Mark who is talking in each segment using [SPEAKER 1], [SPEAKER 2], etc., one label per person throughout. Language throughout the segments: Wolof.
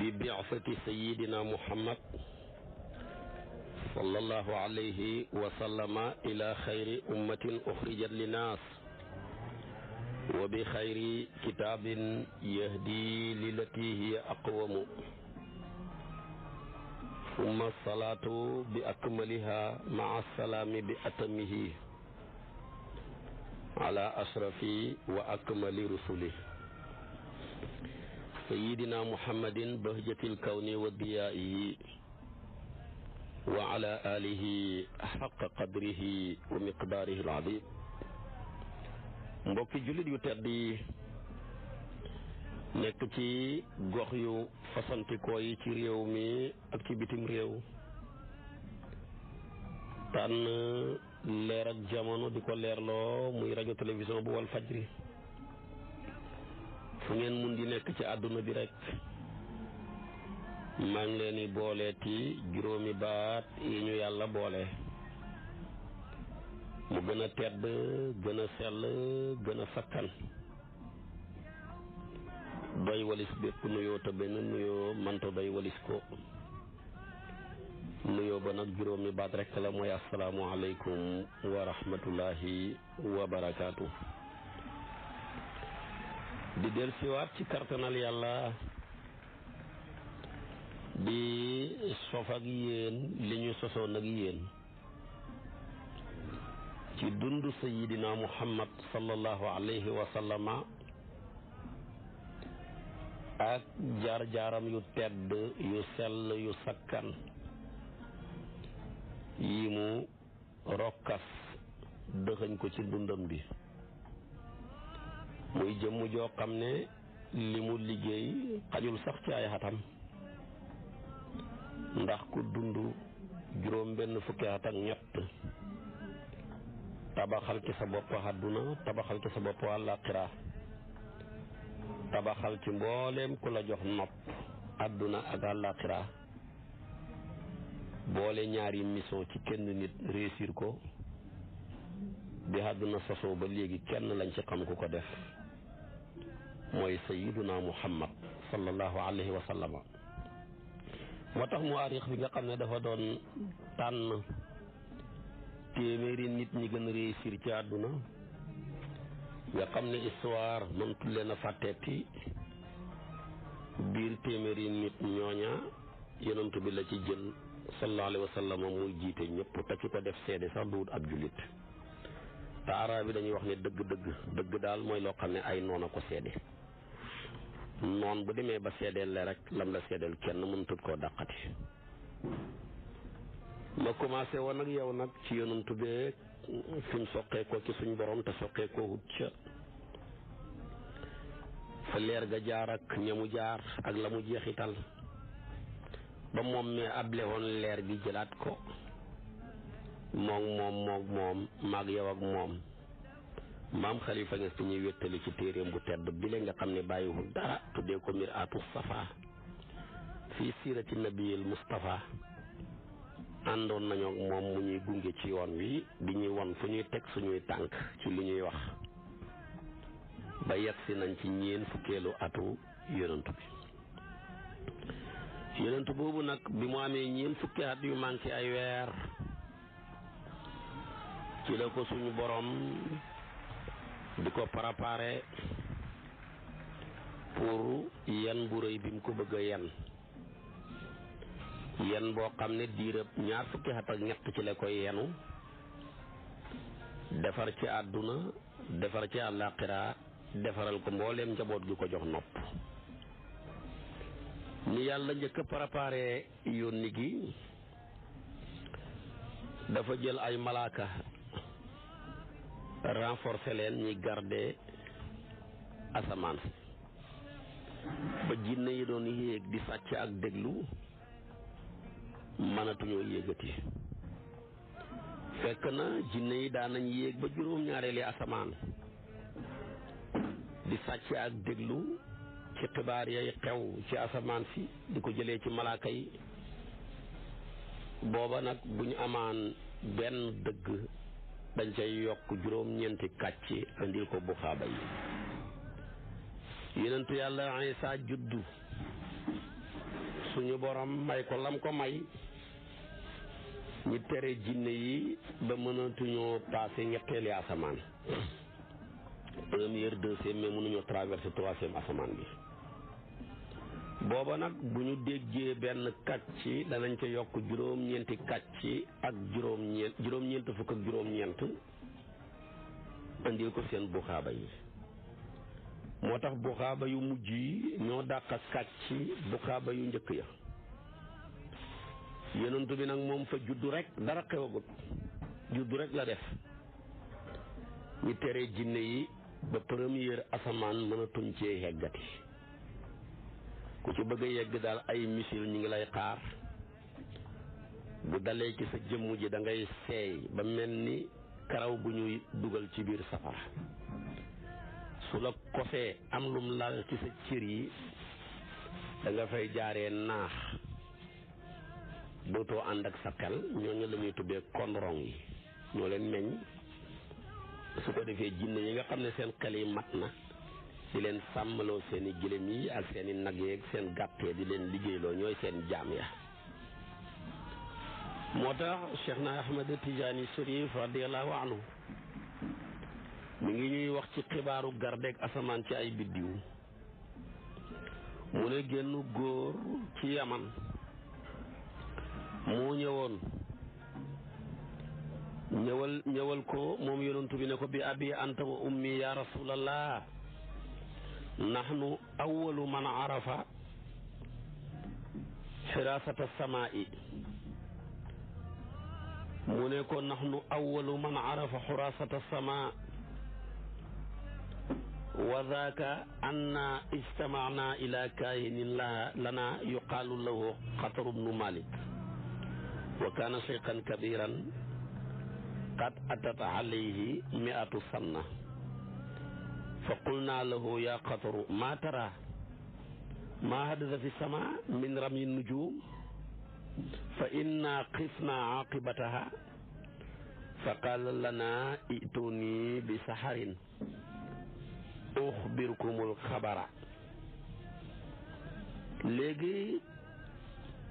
[SPEAKER 1] ببعثة سيدنا محمد صلى الله عليه وسلم إلى خير أمة أخرجت للناس وبخير كتاب يهدي للتي هي أقوم ثم الصلاة بأكملها مع السلام بأتمه على أشرف وأكمل رسله سيدنا محمد بهجة الكون والضيائه وعلى آله حق قدره ومقداره العظيم mbokki jullit yu tedd yi nekk ci gox yu fasantikoo yi ci réew mi ak ci bitim réew tànn leer ak jamono di ko leerloo muy rajo télévision bu wal fajri fu ngeen mun di nekk ci àdduna bi rek maa ngi leen di booleeti juróomi baat yi ñu yàlla boole mu gën a tedd gën a sell gën a sakkan doy walis bépp nuyoo te benn nuyoo manta doy walis ko nuyoo ba nag juróomi baat rek la mooy assalaamu aleykum wa rahmatullahi wa barakaatu. di del siwaat ci kartanal yàlla di sof ak yéen li ñu sosoon ak yéen ci dundu sayidina muhammad sallallahu alayhi wa sallama ak jaar-jaaram yu tedd yu sell yu sakkan yi mu rokkas dëxëñ ko ci dundam bi muy jëmm joo xam ne li mu liggéey xajul sax ci ay xatam ndax ku dund juróom benn fukki at ak ñett tabaxal ci sa bopp àdduna tabaxal ci sa bopp àllaaxira tabaxal ci mbooleem ku la jox nopp àdduna ak àllaaxira boole ñaari mission ci kenn nit réussir ko bi àdduna sosoo ba léegi kenn lañ ci xam ku ko def mooy sayyiduna muhammad sallallahu alayhi wa sallam moo tax mu aarix bi nga xam ne dafa doon tànn téeméeri nit ñi gën a réussir ci àdduna nga xam ne histoire mëntu leen a fàtteeti biir téeméeri nit ñooña yonent bi la ci jël sallallahu alayhi wa sallam muy jiite ñëpp te ki ko def seede sax duwut ab jullit te arab bi dañuy wax ne dëgg daal mooy loo xam ne ay noon a ko seede noon bu demee ba seedeel la rek lam la seedeel kenn mënutut koo dàqati ma commencé woon ak yow nag ci yonantu bee fi mu soqee ko ci suñ borom te soqee ko wut ca fa leer ga jaar ak ñamu jaar ak la mu jeexital ba moom mi able woon leer gi jëlaat ko moom maag yow ak moom maam xalifa nges ti ñuy wéttali ci téeréem bu tedd bi la nga xam ne bàyyiwul dara tuddee ko miraatu safa fii siirati nabiyil mustafa àndoon nañu ak moom mu ñuy gunge ci yoon wi di ñuy won fu ñuy teg suñuy tànk ci li ñuy wax ba yegsi nañ ci ñeen fukkeelu atu yonantu bi yonantu boobu nag bi mu amee ñeen fukki at yu manqué ay weer ci la ko suñu borom di ko préparé pour yan bu rëy bi mu ko bëgg a yan boo xam ne diirëb ñaar fukki at ak ñett ci la koy yenu defar ci àdduna defar ci àllaaxira defaral ko mbooleem njaboot gi ko jox nopp ni yàlla njëkk a préparé yónni gi dafa jël ay malaaka renforcer leen ñi garder asamaan si ba jinne yi doon yéeg di sàcc ak déglu mënatuñoo yéegati fekk na jinne yi daan nañ yéeg ba juróom-ñaareeli asamaan di sàcc ak déglu ci xibaar yay xew ci asamaan si di ko jëlee ci malaaka yi booba nag bu ñu amaan benn dëgg dañ cay yokk juróom-ñeenti kàcc andil ko buxaaba yi yonentu yàlla Isaa juddu suñu borom may ko lam ko may ñu tere jinne yi ba mënatuñoo passé ñetteeli asamaan première deuxième mais mënuñoo traversé troisième asamaan bi. booba nag bu ñu déggee benn kàcc danañ ca yokk juróom-ñeenti kàcc ak juróom-ñeent fukk ak juróom-ñeent andil ko seen buxaaba yi. moo tax buxaaba yu mujj yi ñoo dàq kàcc buxaaba yu njëkk ya. yonent bi nag moom fa juddu rek dara xewagut juddu rek la def ñu tere jinne yi ba première asamaan mënatuñ cee yeggati. ku ci bëgg a yegg daal ay missile ñi ngi lay xaar bu dalee ci sa jëmm ji da ngay seey ba mel ni karaw bu ñuy dugal ci biir safara. su la kosee am lum laal ci sa cër yi da nga fay jaaree naax dootoo ànd ak sa xel. ñooñu la ñuy tuddee kondrong yi ñoo leen meññ. su ko defee jinne yi nga xam ne seen xel yi mat na di leen sàmmaloo seen i gëlëm yi ak seen i nag yeeg seen gàttee di leen liggéeyloo ñooy seen jaam ya. moo tax Cheikh na Ahmad Tijaani Sharif radiyallahu anhu mi ngi ñuy wax ci xibaaru gardeeg asamaan ci ay biddiw. mu ne génn góor ci Yaman moo ñëwal ko moom yonantu bi ne ko bi abi anta wa ummi ya rasulallah nahnu awwalu man arafa xiraasata samaa'i. mu ne ko nahnu awwalu man arafa xiraasata samaa wa daaka anna ijtamacna ila kaahinin lana yuqaalu lahu xataru bnu malik wa kaana cheykhan kabiran qad atat alayhi mi'atu sanna fa qulna lahu ya xataru ma tara ma hadasa fi sama min ramyi nujum fa inna xifna aqibataha fa qaala lana ituni bi saharin uxbirkumul xabara. léegi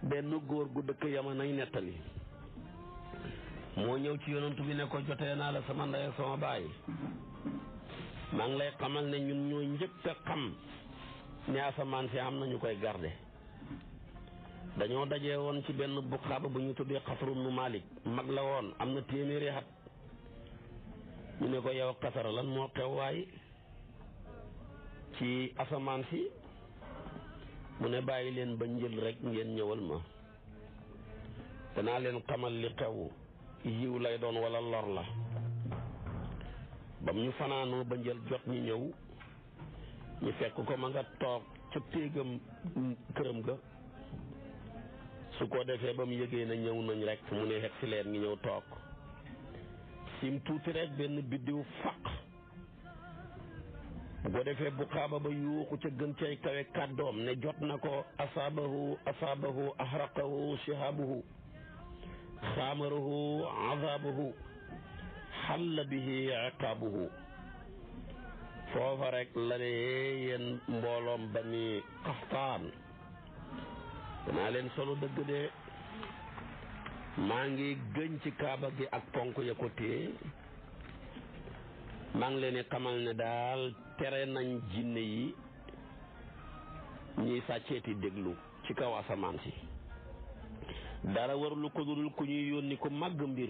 [SPEAKER 1] benn góor gu dëkk Yaman ay nettali moo ñëw ci yonantu bi ne ko jotee naa la sama ndey ak sama baay maa ngi lay xamal ne ñun ñoo njëkk a xam ne asamaan si am nañu koy garde. dañoo dajee woon ci benn buxaaba bu ñu tuddee Xasru bnu Malik mag la woon am na téeméeri at. ñu ne ko yow Xasara lan moo xew waay ci asamaan si. mu ne bàyyi leen ba njël rek ngeen ñëwal ma danaa leen xamal li xew yiw lay doon wala lor la. bam ñu fanaanoo ba njël jot ñi ñëw ñu fekk ko ma nga toog ca téegam këram ga. su ko defee ba mu yëgee na ñëw nañ rek mu ne xet si leen ngi ñëw toog sim tuuti rek benn biddiw faq. bu ko defee bu xaaba ba yuuxu ca gën cay kawe kàddoom ne jot na ko asaabahu ahraqahu shihabuhu xaamarahu azabuhu xalla bihi iqaabuhu. foofa rek la ne yéen mbooloom Bani Qaxtaan danaa leen solo dëgg de maa ngi gëñ ci kaaba gi ak ponk ya ko téye maa ngi leen di xamal ne daal tere nañ jinne yi ñuy sàcceeti déglu ci kaw asamaan si. dara warulu ko dul ku ñuy yónni ku màgg mbir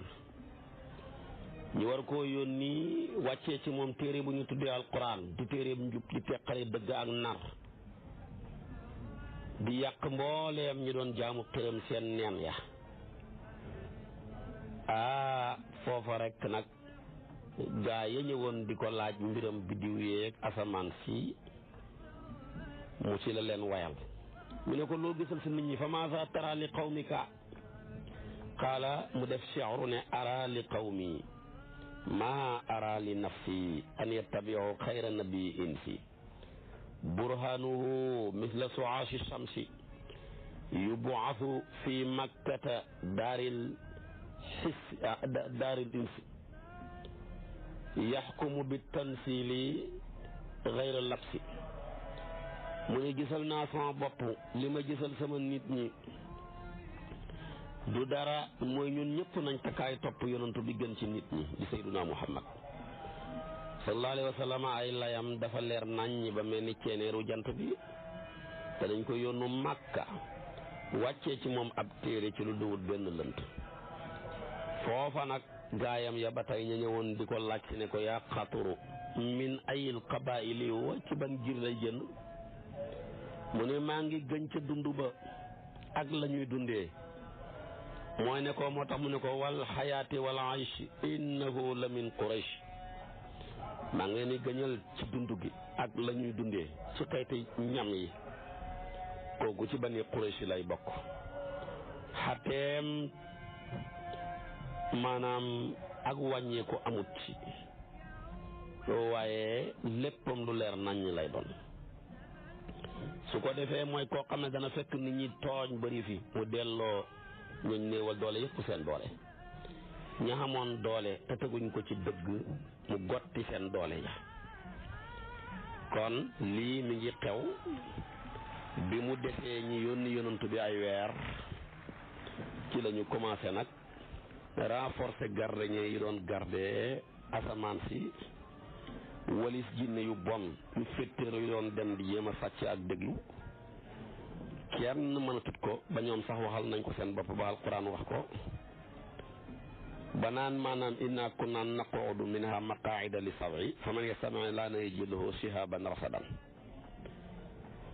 [SPEAKER 1] ñu war koo yónni wàccee ci moom téere bu ñu tuddee alquran di téere bu njub di teqale dëgg ak nar di yàq mbooleem ñi doon jaamu xërëm seen neen ya. foofa rek nag gaa ya ñëwoon di ko laaj mbiram biddiw yeeg asamaan si mu ci la leen wayal. mu ne ko loo gisal si nit ñi fa maasa tara li qawmika qaala mu def shi'ru ne ara li qawmi ma ara li nafsi an yattabi'u xayra nabiyyin fi burhanuhu misla su'aashi shamsi yub'athu fi makkata daaril insi yaxkumu bi tansili xayra labsi. mu ne gisal naa sama bopp li ma gisal sama nit ñi du dara mooy ñun ñëpp nañ takkaay topp yonantu bi gën ci nit ñi di sayyiduna Muhammad sallallahu alayhi wa sallam. ay layam dafa leer naññ ba mel ni ceeneeru jant bi te dañ ko yónnu Màkka wàccee ci moom ab téere ci lu duwut benn lënt. foofa nag gaayam ya ba tey ña ñëwoon di ko laaj ne ko yaa xaturu min ayil qabaili wa ci ban gir lay jënd mu ne maa ngi gën ca dund ba ak la ñuy dundee mooy ne ko moo tax mu ne ko wal xayaati wal aysh innahu la min quraysh maa ngi leen di gëñal ci dund gi ak la ñuy dundee ci xeeti ñam yi kooku ci bani quraysh lay bokk. xateem maanaam ak wàññeeku amut ci waaye léppam lu leer naññ lay doon. su ko defee mooy koo xam ne dana fekk nit ñi tooñ bari fi mu delloo ñooñ néewal doole yëpp seen doole, ña xamoon doole te teguñ ko ci dëgg mu gotti seen doole ya. kon lii mi ngi xew bi mu defee ñi yónni yonantu bi ay weer ci lañu commencé nag renforcer gardien yi doon garder asamaan si walis jinne yu bon yu féttéer yu doon dem di yéem a sàcc ak déglu. kenn mënatut ko ba ñoom sax waxal nañ ko seen bopp ba alquran wax ko ba naan maanaam inna kunna naquudu minha maqaida li sawi fa man yastami laa yajid lahu shihaban rasadan.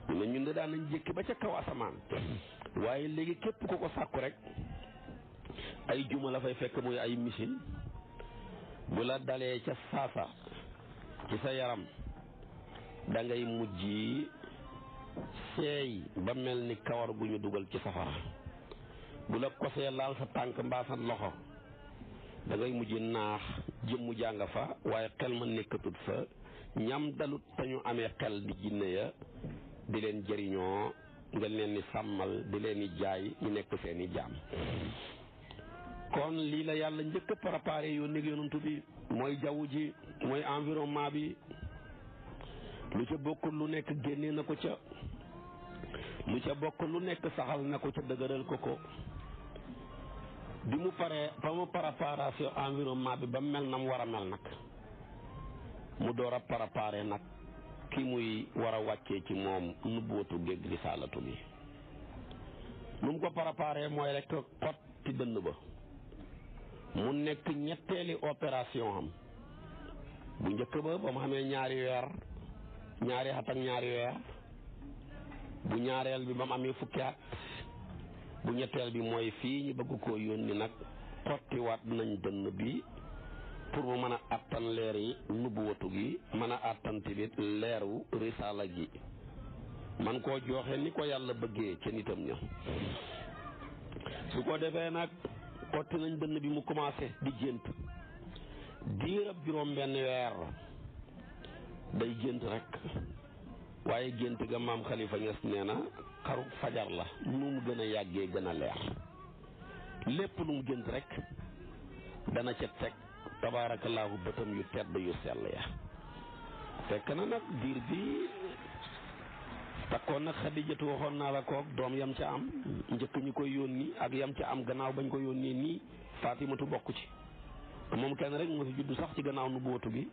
[SPEAKER 1] ñu ne ñun de daan nañ jékki ba ca kaw asamaan waaye léegi képp ku ko sàkku rek ay juma la fay fekk muy ay missile bu la dalee ca saasa ci sa yaram da ngay mujj seey ba mel ni kawar gu ñu dugal ci safara. bu la kosee laal sa tànk mbaa sa loxo da ngay mujj naax jëmmu jàng fa waaye xel ma nekkatut fa. ñam dalut te ñu amee xel di jinne ya di leen jëriñoo nga leen ni sàmmal di leen di jaay ñu nekk seeni jaam. kon lii la yàlla njëkk a préparé yónni yonantu bi mooy jaww ji mooy environnement bi lu ca bokkul lu nekk génnee na ko ca, lu ca bokk lu nekk saxal na ko ca dëgëral ko ko. bi mu paree ba mu préparation environnement bi ba mel na mu war a mel nag mu door a préparé nag ki muy war a wàccee ci moom nubuwatu géeg risaalatu bi. nu mu ko préparé mooy rek xot ci dënn ba mu nekk ñetteeli opération am. bu njëkk ba ba mu xamee ñaari at ak ñaari weer, bu ñaareel bi ba mu amee fukki at, bu ñetteel bi mooy fii ñu bëgg koo yónni nag xottiwaat nañ dënn bi pour mu mën a attan leer yi nubuwatu gi, mën a attan tamit leeru risaala gi, man koo joxe ni ko yàlla bëggee ca nitam ña. su ko defee nag xotti nañ dënn bi mu commencé di gént diirab juróom benn weer day gént rek, waaye gént ga maam Khalifa Niass nee na xaru fajar la, nu mu gën a yàggee gën a leer. lépp lu mu gént rek dana ca teg tabaarakallaahu bëtam yu tedd yu sell ya. fekk na nag diir bi takkoon nag Xadijatu waxoon naa la koog doom yam ca am njëkk ñu koy yónni ak yam ca am gannaaw bañ ko yónnee nii Faatimatu bokk ci. moom kenn rek moo fi juddu sax ci gannaaw nubuwatu gi.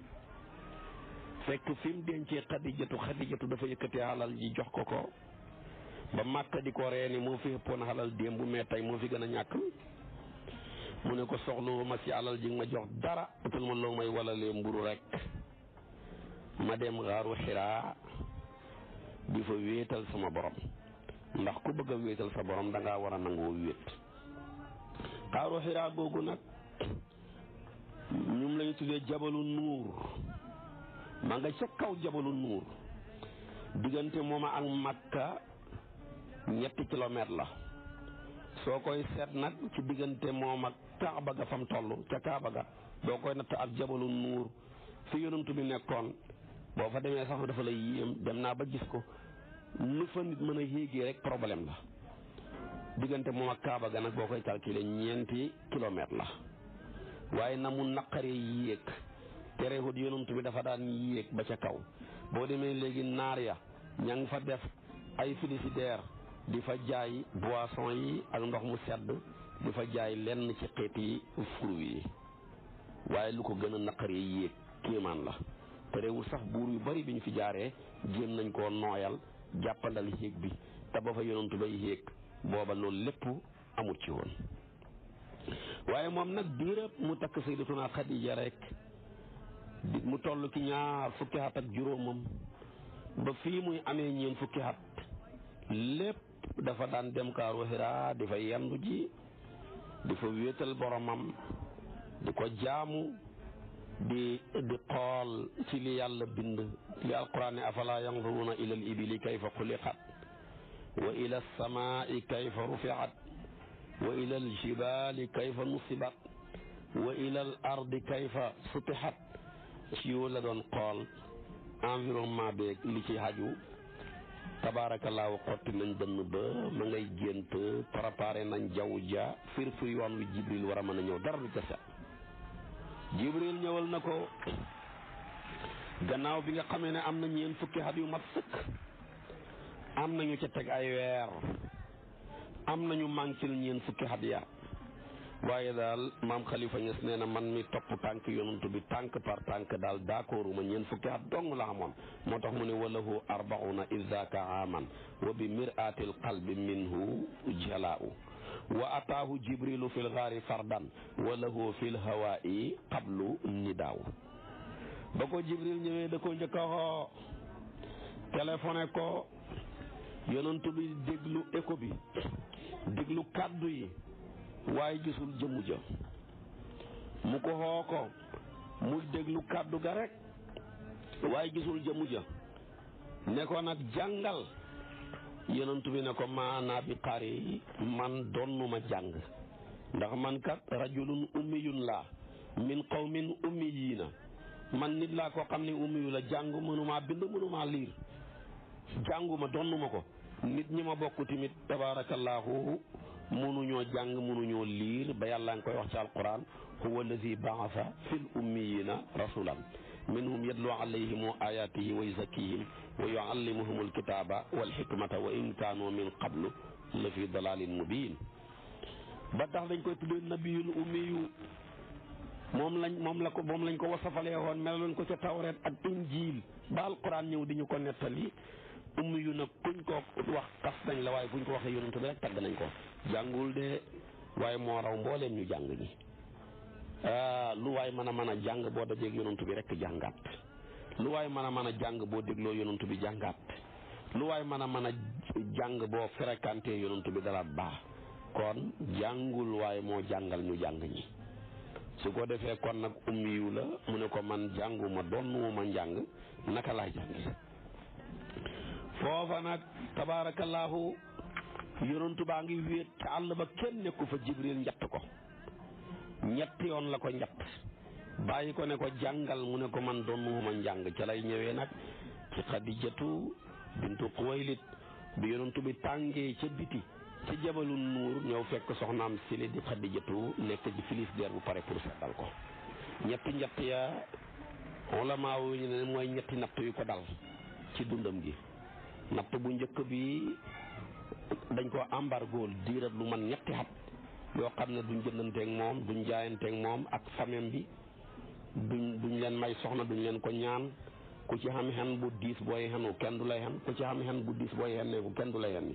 [SPEAKER 1] fekk fi mu dencee Xadijatu dafa yëkkatee xalal ji jox ko ko ba Màkka di ko reeni moo fi ëppoon xalal démb mais tey moo fi gën a ñàkk. mu ne ko soxlu ma ci alal ji ma jox dara utul ma loo may walalee mburu rek ma dem xaaru Xiraa di fa wéetal sama borom, ndax ku bëgg a wéetal sa borom da ngaa war a nangoo wéet. xaaru Xiraa googu nag ñum lañu tuddee jabalu nuur, ma nga ca kaw jabalu nuur, diggante mooma ak Makka 3 kilomètres la. soo koy seet nag ci diggante moom ak Kaaba ga fam toll ca Kaaba ga doo koy natt ak jabalu nuur fi yonantu bi nekkoon. boo fa demee sax dafa lay yéem, dem naa ba gis ko nu fa nit mën a yéegee rek problème la. diggante moom ak Kaaba ga nag boo koy calculer 4 kilomètres la. waaye na mu naqaree yéeg terewut yonantu bi dafa daan yéeg ba ca kaw. boo demee léegi naar ya ña ngi fa def ay frigidaire di fa jaay boisson yi ak ndox mu sedd di fa jaay lenn ci xeeti fruits yi waaye lu ko gën a naqari yéeg kéemaan la te réewul sax buur yu bari bi ñu fi jaaree jéem nañ koo nooyal jàppandal yéeg bi te ba fa yonantu bay yéeg booba loolu lépp amut ci woon waaye moom nag diirëb mu takk sayyidatuna Xadija rek mu toll ci 20 at ak juróomam ba fii muy amee 40 at lépp dafa daan dem kaaru Hira di fa yendu ji di fa wéetal boromam di ko jaamu di xool ci li yàlla bind li alquran ne afala yanzuruna ila al ibili kayfa xuliqat wa ila alsamai kayfa rufiat wa ila al jibali kayfa nusibat wa ila al ardi kayfa sutihat ci yow la doon xool environnement beeg li ci haju tabaarakallaahu xotti nañ dënn ba ma ngay gént préparé nañ jaww ja fir yoon wi jibril war a mën a ñëw dara du ca set jibril ñëwal na ko gannaaw bi nga xamee ne am na 40 at yu mat sëkk am nañu ca teg ay weer am nañu manquil 40 at ya waaye daal maam Khalifa Niass nee na man mi topp tànk yonantu bi tànk par tànk daal d'accorduma 40 at dong la amoon moo tax mu ne walahu 40 izaka aman wa bi mir'atil qalbi minhu jalaa'u wa ataahu jibrilu fil gaari fardan wa lahu fil hawaa'i qablu nidaaw ba ko jibril ñëwee da ko njëkk a xoo téléphoné ko yonantu bi déglu écho bi déglu kàddu yi waaye gisul jëmm ja mu ko xoo ko mu déglu kàddu ga rek waaye gisul jëmm ja ne ko nag jàngal yonent bi ne ko maanaa bi xari man doonuma jàng ndax man kat rajulun ummiyun laa min qawmin ummiyiina man nit laa ko xam ne ummiyu la jàng mënumaa bind mënumaa liir jànguma doonuma ko nit ñi ma bokk tamit tabaarakallaahu mënuñoo jàng mënuñoo liir ba yàlla nga koy wax ci alquran huwa allazi baasa fil ummiyina rasulan minhum yatlu alayhim ayatihi wa yuzakkihim wa yuallimuhum alkitaba wal hikmata wa in kaanu min qablu la fi dalalin mubin ba tax dañ koy tuddee nabiyul ummiyu moom lañ ko wasafalee woon melaloon ko ca tawreet ak injiil ba alquran ñëw di ñu ko nettali ummiyu nag kuñ ko wax tas nañ la waaye buñ ko waxee yonent bi rek tagg nañ ko jàngul de waaye moo raw mbooleem ñu jàng ñi lu waay mën a jàng boo dajeeg yonent bi rek jàngaat lu waay mën a jàng boo dégloo yonent bi jàngaat lu waay mën a jàng boo fréquenté yonent bi dara baax kon jàngul waaye moo jàngal ñu jàng ñi su ko defee kon nag ummiyu la mu ne ko man jànguma doonuma njàng naka laay jàngi foofa nag tabaarakallaahu yonantu baa ngi wéet ca àll ba kenn nekku fa jibril njatt ko ñetti yoon la ko njatt bàyyi ko ne ko jàngal mu ne ko man doonuma njàng ca lay ñëwee nag ci xadijatu bintu xuwaylit bi yonantu bi tàngee ca biti ci jabalu nuur ñëw fekk soxnaam sili di xadijatu nekk ci Filisdeer bu pare pour seddal ko ñetti njatt ya ulama wu ñu ne mooy ñetti natt yu ko dal ci dundam gi natt bu njëkk bi dañ ko embargool diirat lu man ñetti at yoo xam ne duñ jëndanteeg moom duñ jaayanteeg moom ak famem bi duñ leen may soxna duñ leen ko ñaan ku ci xam xen bu diis booy xenu kenn du lay xen ku ci xam xen bu diis booy xenneeku kenn du lay xen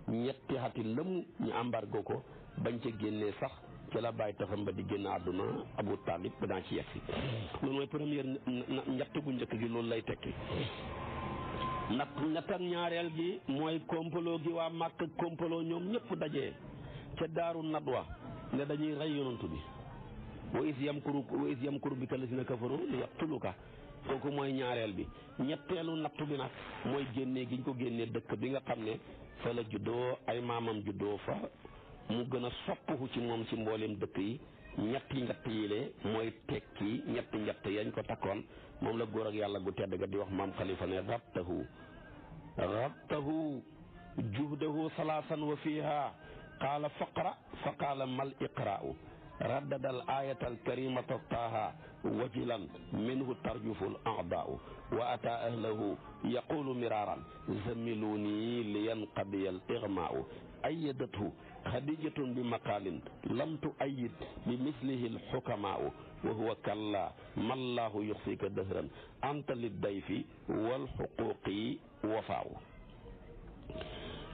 [SPEAKER 1] ñetti ati lëmu ñu embargo ko bañ ca génnee sax ci la bàyyi taxam ba di génn àdduna Abu Talib ba daa ci yegsi loolu mooy première ñett bu njëkk gi loolu lay tekki ñett ak ñaareel gi mooy kompaloo gi waa Màkk kompaloo ñoom ñëpp dajee ca daaru nadwa ne dañuy rey yonantu bi wa is yamkuru bika lazina kafaru li yaqtuluka kooku mooy ñaareel bi ñetteelu nattu bi nag mooy génnee gi ñu ko génnee dëkk bi nga xam ne fa la juddoo ay maamam juddoo fa mu gën a soppaku ci moom ci mbooleem dëkk yi ñetti njett yile mooy tekki ñetti njett yañ ko takkoon moom la góor ak yàlla gu tedd ga di wax maam Khalifa ne rabtahu juhdahu salaasan wa fiha qaala faqra fa qaala mal iqra'u raddada al ayata al karimata taaha wajilan minhu tarjufu al a'daa'u wa ata ahlahu yaqulu miraran zammiluni liyanqadiya al igmaa'u ayyadathu xadijatun bi maqaalin lam tuayyid bi mislihi al xukamaa'u wa huwa kalla mallahu yuxsika dahran anta liddayfi wal xuquqi wafaaw.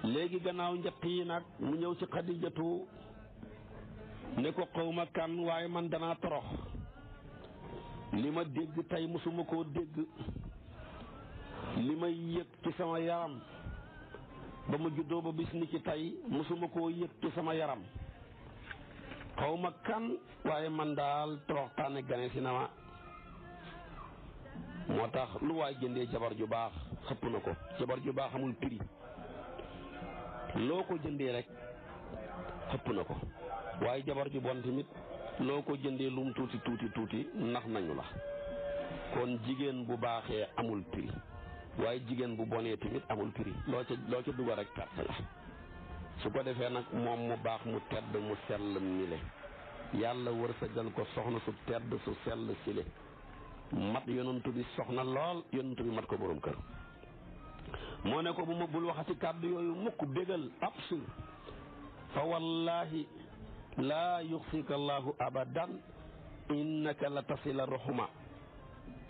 [SPEAKER 1] léegi gannaaw njëkk yi nag mu ñëw ci xadijatu ne ko xawma kan waaye man danaa torox li ma dégg tey musuma koo dégg li may yëg ci sama yaram ba ma juddoo ba bis ni ci tey musuma koo yëg ci sama yaram xawma kan waaye man daal toroxtaane gane si na ma. moo tax lu waay jëndee jabar ju baax xëpp na ko. jabar ju baax amul prix, loo ko jëndee rek xëpp na ko. waaye jabar ju bon tamit loo ko jëndee lum tuuti tuuti tuuti nax nañu la. kon jigéen bu baaxee amul prix, waaye jigéen bu bonee tamit amul prix. loo ca dugal rek perte la. su ko defee nag moom mu baax mu tedd mu sell mile yàlla wërsëgal ko soxna su tedd su sell sile mat yonantu bi soxna lool yonantu bi mat ko borom kër. moo ne ko bu ma bul waxati kàddu yooyu mukk bégal absir fa wallahi laa yuxsika allahu abadan innaka la tasila ruxuma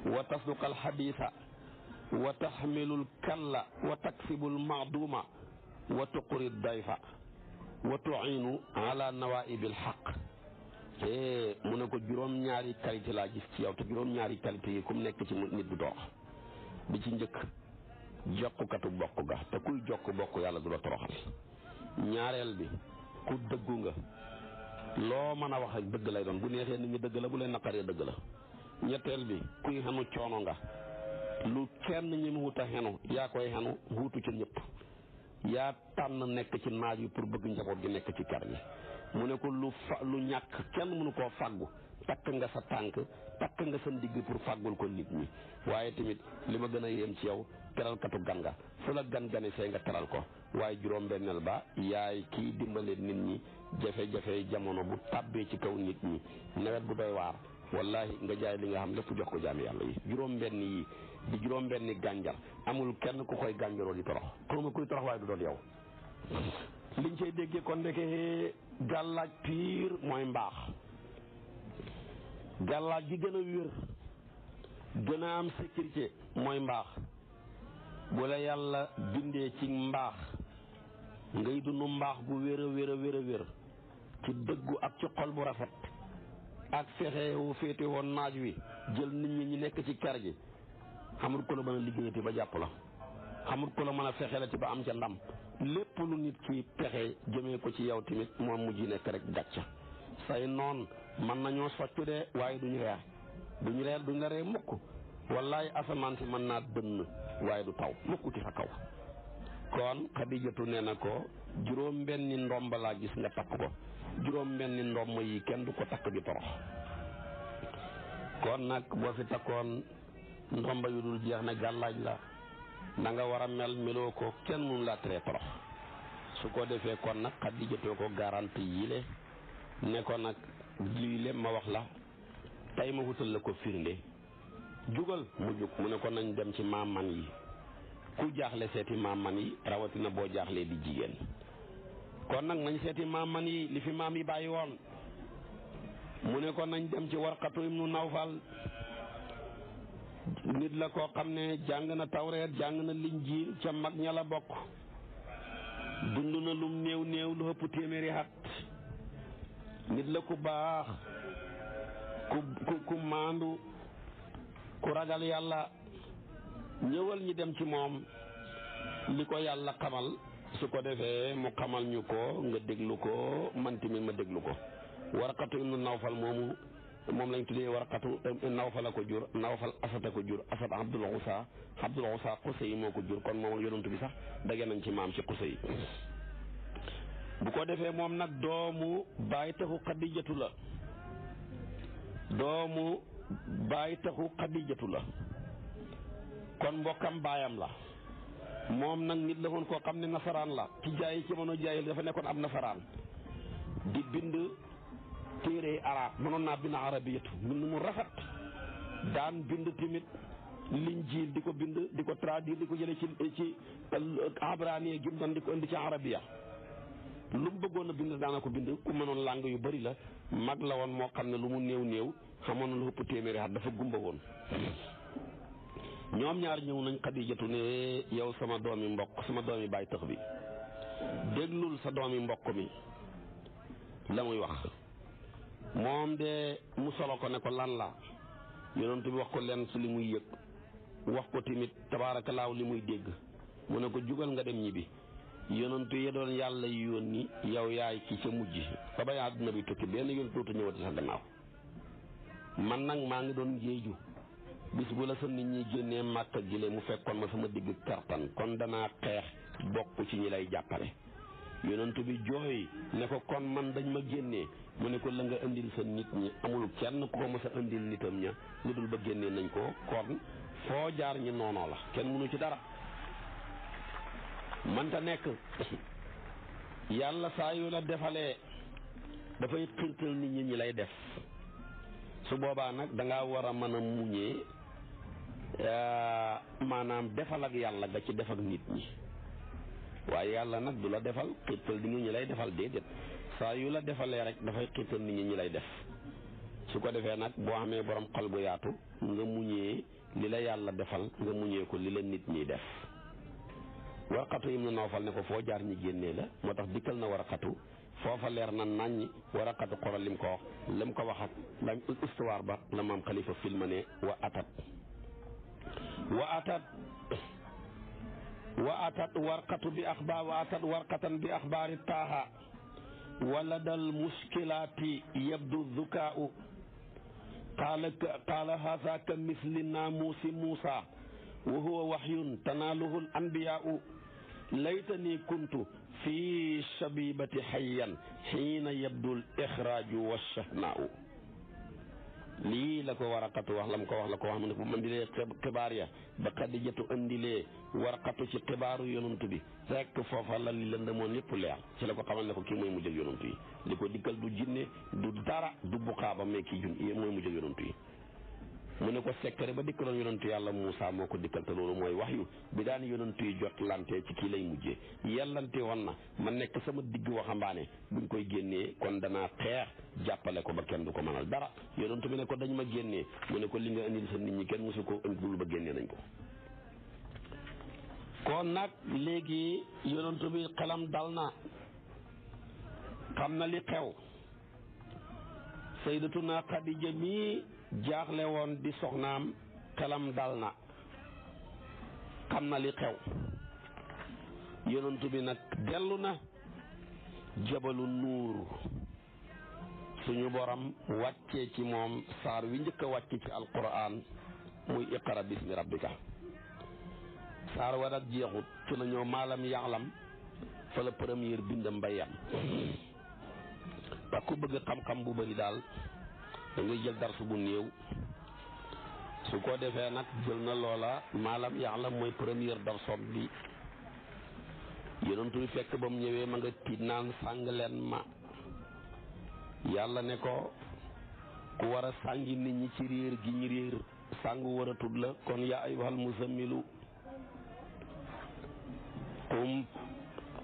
[SPEAKER 1] wa tasduqa alxadisa wa taxmilu lkalla wa taksibu lmaaduma wa tuqri dayfa wa tuinu ala nawaibi alxaq. mu ne ko juróom-ñaari qualité laa gis ci yow te juróom-ñaari qualité yi ku mu nekk ci nit du torox. bi ci njëkk jokkukatu bokk ga te kuy jokk bokk yàlla du la toroxal. ñaareel bi ku dëggu nga loo mën a wax ak dëgg lay doon, bu neexee nit ñi dëgg la bu leen naqaree dëgg la. ñetteel bi kuy xenu coono nga lu kenn ñi mu wut a xenu yaa koy xenu wuutu ci ñëpp. yaa tànn nekk ci naaj wi pour bëgg njaboot gi nekk ci kër gi. mu ne ko lu ñàkk kenn mënu koo fàggu takk nga sa tànk takk nga sa ndigg pour fàggul ko nit ñi. waaye tamit li ma gën a yéem ci yow teralkatu gan nga fu la gan gane see nga teral ko. waaye juróom-benneel ba yaay kii dimbale nit ñi jafe-jafe jamono bu tàbbee ci kaw nit ñi nawet bu doy waar wallahi nga jaay li nga xam lépp jox ko jaami yàlla yi. juróom-benn yi di juróom-benni gànjar amul kenn ku koy gànjaroo di torox xawma kuy torox waaye du doon yow. liñ cay déggee kon ndeke gàllaaj piir mooy mbaax. gàllaaj gi gën a wér gën a am sécurité mooy mbaax. bu la yàlla bindee ci mbaax ngay dund mbaax gu wér a wér a wér a wér ci dëggu ak ci xol bu rafet ak fexe wu féete woon naaj wi jël nit ñi nekk ci kër gi xamul ko la mën a liggéeyati ba jàpp la, xamul ko la mën a fexe la ci ba am ca ndam. lépp lu nit ki pexe jëmee ko ci yow tamit moom mujj nekk rek gàcca. say noon mën nañoo soccu de waaye duñu la ree mukk. wallaay asamaan si mën naa dënn waaye du taw mukk ci sa kaw. kon Xadijatu nee na ko juróom-benni ndomba laa gis nga takk ko, juróom-benni ndomb yi kenn du ko takk di torox. kon nag boo fi takkoon ndomba yu dul jeex ne gàllaaj la na nga war a meloo ko kenn mënu laa tere torox. su ko defee kon nag Xadijatu ko garanti yile ne ko nag lii lépp ma wax la tey ma wutal la ko firnde. jugal mu jug mu ne ko nañ dem ci maam-man yi ku jaaxle seeti maam-man yi rawatina boo jaaxlee di jigéen. kon nag nañ seeti maam-man yi li fi maam yi bàyyi woon. mu ne ko nañ dem ci Warqatu ibnu Nawfal. nit la koo xam ne jàng na tawreet jàng na linjiil ca mag ña la bokk. dund na lum néew néew lu ëpp téeméeri at. nit la ku baax ku maandu ku ragal yàlla. ñëwal ñi dem ci moom li ko yàlla xamal su ko defee mu xamal ñu ko nga déglu ko man tamit ma déglu ko. Warqatu ibnu Nawfal moom lañ tuddee Warqatu Nawfal a ko jur, Nawfal Asad a ko jur, Asad Abdul Usa Qusay moo ko jur. kon moom ak yonent bi sax dagge nañ ci maam ci Qusay. bu ko defee moom nag doomu baay taxu Xadijatu la. kon mbokkam baayam la. moom nag nit la woon koo xam ne nasaraan la ci jaay ci jamono jaayil dafa nekkoon ab nasaraan di bind téere arab mënoon naa bind arabiyatu mbind mu rafet daan bind tamit linjiil di ko bind di ko traduire di ko jële ci abraniya gi mu doon di ko indi ci arabiya lu mu bëggoon a bind daana ko bind ku mënoon làng yu bari la mag la woon moo xam ne lu mu néew néew xamoon na lu ëpp téeméeri at dafa gumba woon ñoom ñaar ñëw nañ Xadijatu ne yow sama doomi mbokk sama doomi baay tëx bi déglul sa doomi mbokk mi la muy wax moom de mu solo ko ne ko lan la yonent bi wax ko leen su li muy yëg wax ko tamit tabaarakallaahu li muy dégg mu ne ko jugal nga dem ñibbi yonent yi doon yàlla yónni yow yaay ci ca mujj ba bay àdduna bi tukki benn yoon tuuti ñëwati sa gannaaw man nag maa ngi doon géeju bis bu la sa nit ñi génnee màkk gile mu fekkoon ma sama digg kartan kon danaa xeex bokk ci ñi lay jàppale yonent bi jooy ne ko kon man dañ ma génnee mu ne ko la nga indil sa nit ñi amul kenn ku ko mës a indil nitam ña lu dul ba génnee nañ ko kon foo jaar ñi noonoo la kenn mënu ci dara mënta nekk yàlla saa yu la defalee dafay xirtal nit ñi lay def su boobaa nag dangaa war a mën a muñee maanaam defal ak yàlla nga ci def ak nit ñi waaye yàlla nag du la defal xirtal nit ñi lay defal déedéet saa yu la defalee rek dafay xirtal nit ñi lay def su ko defee nag boo xamee borom xol bu yaatu nga muñee li la yàlla defal nga muñee ko li la nit ñiy def Warqatu ibnu Nawfal ne ko foo jaar ñi génnee la moo tax dikkal na Warqatu foofa leer na naññi Warqatu xoolal lim ko wax lim ko wax ak la histoire ba la maam Xalifa filma ne wa atat Warqatu bi axbaar wa atat Warqatan bi axbaari taaha wala dal muskilaati yabdu zukaau qaala haza ka misli naamuusi Muusa wa huwa waxyun tanaaluhu al anbiyaau laytani kuntu fi shabibati xayyan xiina yabdu l ixraaju wa shahnaau lii la ko Waraqatu wax lam ko wax la ko wax mu ne bu ma indilee xibaar ya ba Xadijatu indilee Warqatu ci xibaaru yonantu bi rek foofa la li lëndëmoon lépp leer ci la ko xamal ne ko kii mooy mujjël yonantu yi li ko dikkal du jinne du dara du buxaaba mais kii mooy mujjël yonantu yi mu ne ko sekkare ba dikkaloon yonantu yàlla Muusa moo ko dikkal te loolu mooy wax yu bi daan yonantu yi jot lante ci kii lay mujjee yellante woon na ma nekk sama digg waxambaane buñ koy génnee kon danaa xeex jàppale ko ba kenn du ko mënal dara yonantu bi ne ko dañ ma génnee mu ne ko li nga indil sa nit ñi kenn mosu ko indil ba génnee nañ ko kon nag léegi yonantu bi xelam dal na xam na li xew sayyidatuna Xadija mi jaaxle woon di soxnaam xelam dal na xam na li xew yonantu bi nag dellu na jabalu nuur suñu borom wàccee ci moom saar wi njëkk a wàcce ci alquran muy iqra bismi rabbika saar wa nag jeexut ci la ñëw maalam yaxlam fa la première bindam ba yam ba ku bëgg xam-xam bu bari daal da ngay jël darsu bu néew su ko defee nag jël na loola maalam yaxlam mooy première darsoom bi yonentu bi fekk ba mu ñëwee ma nga tiit naan sàng leen ma yàlla ne ko ku war a sàngi nit ñi ci réer gi ñu réer sàngu war a tudd la kon yaa ayyuhal muzammilu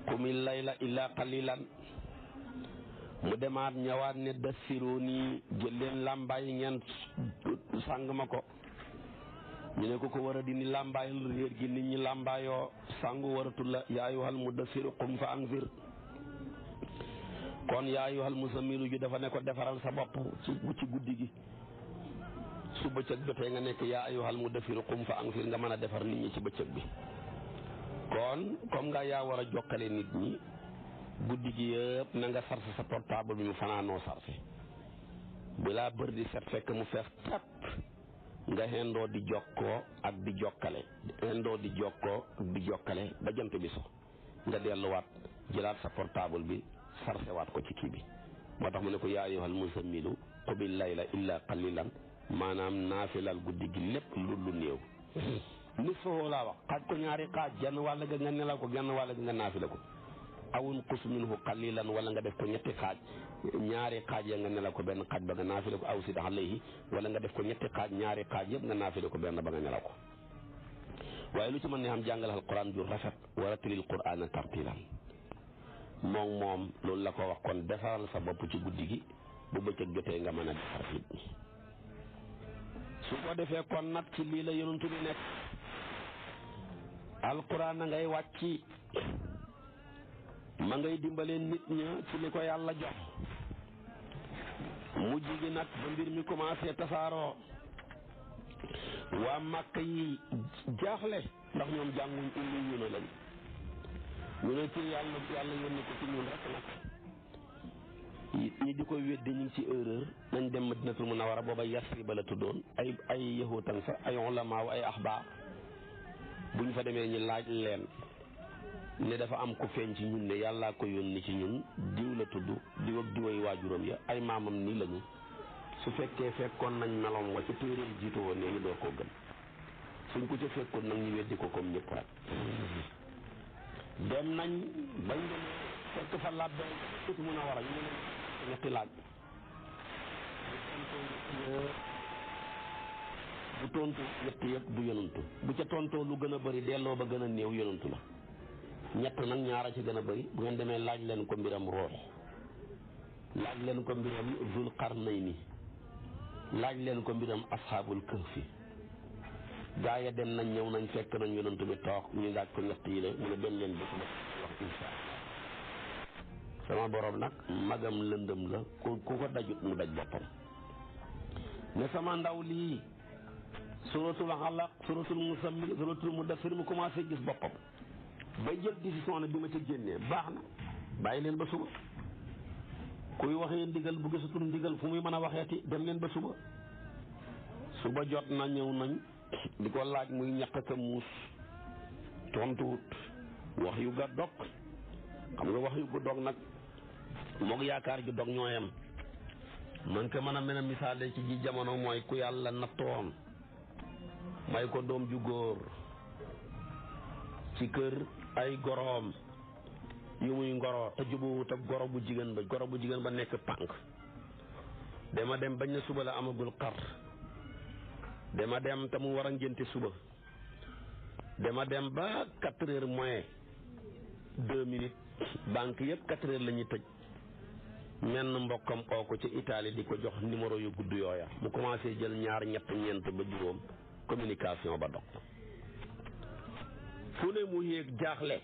[SPEAKER 1] qumil layla illa qalilan mu demaat ñëwaat ne dassirooni jël leen làmbaay ngeen sàng ma ko ñu ne ko war a dindi làmbaayal réer gi nit ñi làmbaayoo sàngu waratul la yaa ayyuhal mudassiru qum fa anzir kon yaa ayyuhal muzammilu ji dafa ne ko defaral sa bopp ci guddi gi su bëccëg jotee nga nekk yaa ayyuhal mudassiru qum fa anzir nga mën a defar nit ñi ci bëccëg bi kon comme nga yaa war a jokkale nit ñi guddi gi yëpp na nga sarse sa portable bi mu fanaanoo sarse bilaa bër di set fekk mu fees tap nga xendoo di jokkoo ak di jokkale xendoo di jokkoo ak di jokkale ba jant bi so nga delluwaat jëlaat sa portable bi sarse waat ko ci kii bi moo tax mu ne ko yaa ayyuhal muzammilu qumil layla illa qalilan maanaam naafilal guddi gi lépp lu néew nisfahu laa wax xaaj ko ñaari xaaj genn wàll ga nga nelaw ko genn wàll ga nga naafila ko awun qus minhu qalilan wala nga def ko ñetti xaaj ñaari xaaj ya nga nelaw ko benn xaaj ba nga naafile ko aw sid alayhi wala nga def ko ñetti xaaj ñaari xaaj yëpp nga naafile ko benn ba nga nelaw ko waaye lu ci mën ne am jàngal alquran ju rafet wala tilil qur'ana tartilan moom loolu la ko wax kon defaral sa bopp ci guddi gi bu bëccëg jotee nga mën a defar nit ñi su ko defee kon nag ci lii la yonentu bi nekk alquran a ngay wàcc ma ngay dimbale nit ña ci li ko yàlla jox mujj gi nag ba mbir mi commencé tasaaroo waa màkk yi jaaxle ndax ñoom jànguñ ummi ñu ne lañ ñu ne ci yàlla yónni ko ci ñun rek nag ñi di ko weddi ñu ngi ci erreur nañ dem Madinatul Munawwara booba Yasriba la tuddoon ay yahuutan fa ay ulamaaw ay axbaar buñ fa demee ñi laaj leen ne dafa am ku feeñ ci ñun ne yàllaa ko yónni ci ñun diw la tudd diw ak diway waajuram ya ay maamam nii lañu su fekkee fekkoon nañ meloom wa ci téeréem jiitu woon ne ñu door koo gëm suñ ko ca fekkoon nag ñu weddi ko comme ñëpp rek dem nañ bañ demee fekk fa làbbee tuuti mun a war a ñu ne ñetti laaj bu tontu ñetti yëpp du yonantu bu ca tontoo lu gën a bëri delloo ba gën a néew yonantu la ñett nag ñaara ci gën a bëri bu ngeen demee laaj leen ko mbiram Ruux laaj leen ko mbiram Zul Qarnayni laaj leen ko mbiram asxaabul kahfi gaa ya dem nañ ñëw nañ fekk nañ yonantu bi toog ñu laaj ko ñett yi la mu ne dem leen bés ba wax insha Allah sama borom nag magam lëndëm la ku ko dajut mu daj boppam ne sama ndaw lii suratul Alaq suratul Muzammil suratul Mudaththir mu commencé gis boppam ba jël décision ne bi ma ca génnee baax na bàyyi leen ba suba kuy waxee ndigal bu gisatul ndigal fu muy mën a waxeeti dem leen ba suba jot na ñëw nañ di ko laaj muy ñàkk ka muus tontuwut wax yu ga dog xam nga wax yu ga dog nag moog yaakaar ju dog ñooyam man ko mën a mën a misaale ci ji jamono mooy ku yàlla nattoon may ko doom ju góor ci kër ay goroom yu muy ngoro te jubuwut ak goro bu jigéen ba nekk pànk dama dem bañ na suba la amagul xar dama dem te mu war a ngénte suba dama dem ba 4 heures moins 2 minutes banque yëpp 4 heures la ñuy tëj menn mbokkam oo ko ci Italie di ko jox numéro yu gudd yooya mu commencé jël ñaar ñett ñeent ba juróom communication ba dog fu ne mu yéeg jaaxle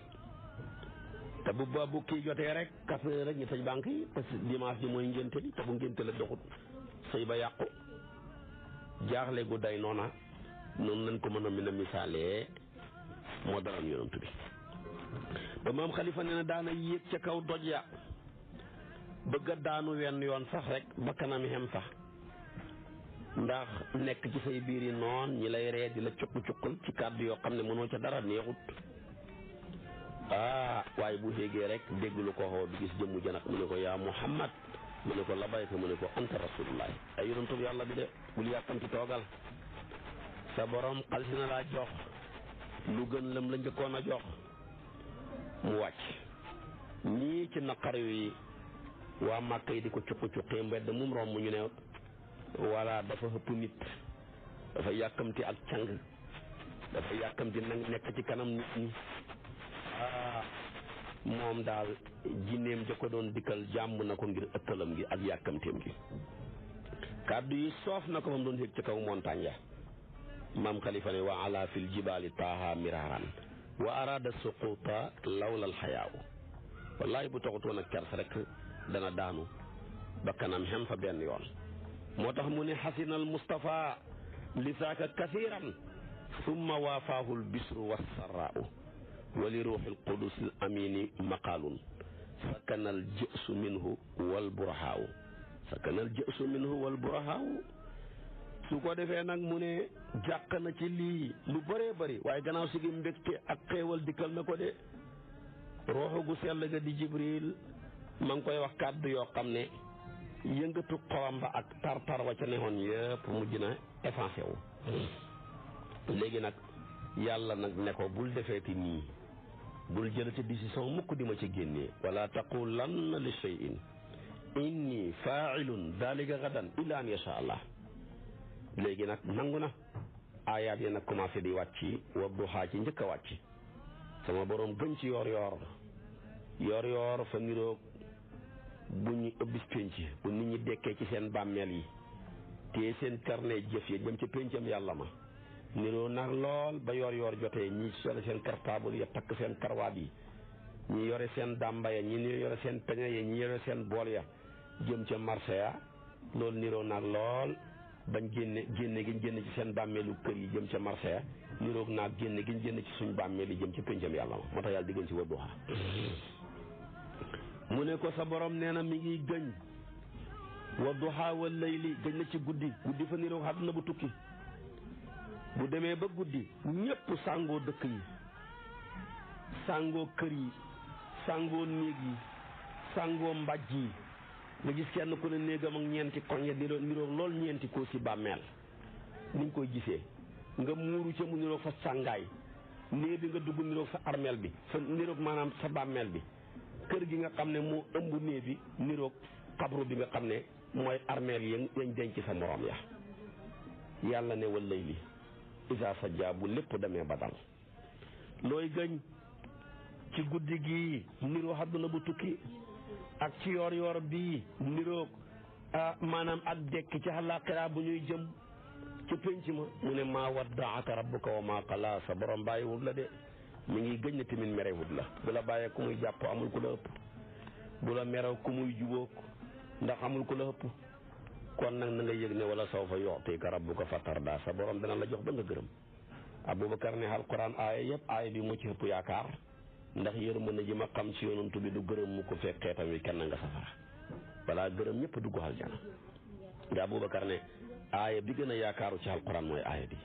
[SPEAKER 1] te bu kii jotee rek 4 heures rek ñu tëj banque yi parce que dimanche bi mooy ngénte li te bu ngénte la doxut sëy ba yàqu jaaxle gu day noona noonu lañ ko mën a misaalee moo daroon yonent bi ba maam Xalifa nee na daana yéeg ca kaw doj ya bëgg a daanu wenn yoon sax rek ba kanam xem sax ndax nekk ci say biir yi noon ñi lay ree di la cuq-cuqal ci kàddu yoo xam ne mënoo ca dara neexut waaye bu xéegee rek dégg lu ko xoo bi gis jëmmu janak mu ne ko yaa Muhammad mu ne ko labayka mu ne ko anta rasulullahi ay yonentub yàlla bi de bul yàkkamti toogal sa borom xal si na laa jox lu gën lam la njëkkoon a jox mu wàcc ñii ci naqar yi waa Màkka yi di ko cuqi-cuqi mbedd mum romb ñu ne walla dafa xëpp nit dafa yàkkamti ak càng dafa yàkkamti nag nekk ci kanam nit ñi moom daal jinneem ja ko doon dikkal jàmb na ko ngir ëttalam gi ak yàkkamteem gi kàddu yi soof na ko fa mu doon yëg ci kaw montagne ya maam Xalifa ne wa ala fil jibaali taaha miraaran wa arada suquta lawla alxayaawu wallahi bu taxutoon ak kers rek dana daanu ba kanam xem fa benn yoon moo tax mu ne xasinal Mustafa lisaaka kasiran summa waafaahu lbisru wassaraau wa li ruuxil qudusil amini maqaalun sakanal jësu minhu wal burahaawu sakanal jësu minhu wal burahaawu su ko defee nag mu ne jàq na ci lii lu bëree bëri waaye gannaaw si gi mbégte ak xéewal dikkal na ko de ruuxu gu sell ga di Jibril ma ngi koy wax kàddu yoo xam ne yëngatu xolam ba ak tar-tar wa ca neexoon yëpp mujj na effacé wu léegi nag yàlla nag ne ko bul defeeti nii bul jëlati décision mukk di ma ci génnee wala taqulanna li shay'in inni fa'ilun dalika gadan illa an yasha allah. léegi nag nangu na aayaat yi nag commencé di wàcc wa duhaa ci njëkk a wàcc sama borom gën ci yoor fa niroog bu ñu ëbbis pénc bu nit ñi dekkee ci seen bàmmeel yi te seen carnet jëf yi jëm ci péncam yàlla ma niroo nag lool ba yoor jotee ñi yore seen cartable ya takk seen karwaat yi ñi yore seen dàmba ya ñi yore seen peñe ya ñi yore seen bool ya jëm ca marché ya loolu niroo nag lool bañ génne gi génn ci seen bàmmeelu kër yi jëm ca marché ya niroog naag génne gi génn ci suñ bàmmeel yi jëm ci péncam yàlla ma moo tax yàlla diggan ci Wadduha mu ne ko sa borom nee na mi ngi gëñ Wadduha wal layli gëñ na ci guddi fa niroog àdduna bu tukki bu demee ba guddi ñépp sàngoo dëkk yi sàngoo kër yi sàngoo néeg yi sàngoo mbàjj yi nga gis kenn ku ne néegam ak ñeenti koñ ya niroog lool ñeenti koo si bàmmeel niñ koy gisee nga muuru ca mu niroog fa sàngaay néeg bi nga dugg niroog sa armeel bi sa niroog maanaam sa bàmmeel bi kër gi nga xam ne moo ëmb néeg bi niroog xabru bi nga xam ne mooy armeel yi yañ denc sa morom ya yàlla ne wal layli isa sajja bu lépp demee ba dal looy gëñ ci guddi gi niroo àdduna bu tukki ak ci yoor bii niroog maanaam ak dekk ci àllaaxira bu ñuy jëm ci pénc ma mu ne maa waddaaka rabbuka wa maa qalaa sa borom bàyyiwut la de mi ngi gëñ ne tamit merewut la bu la bàyyee ku muy jàpp amul ku la ëpp bu la merew ku muy jubóog ndax amul ku la ëpp kon nag na nga yëg ne wala sawfa yu'tika rabbuka fatardaa sa borom dana la jox ba nga gërëm Aboubacar ne alquran aaya yëpp aaya bi mu ci ëpp yaakaar ndax yërmande ji ma xam ci yonantu bi du gërëm mu ko fekk xeetam wi kenn nga safara balaa gërëm ñëpp dugg aljana nga Aboubacar ne aaya bi gën a yaakaaru ci alquran mooy aaya bi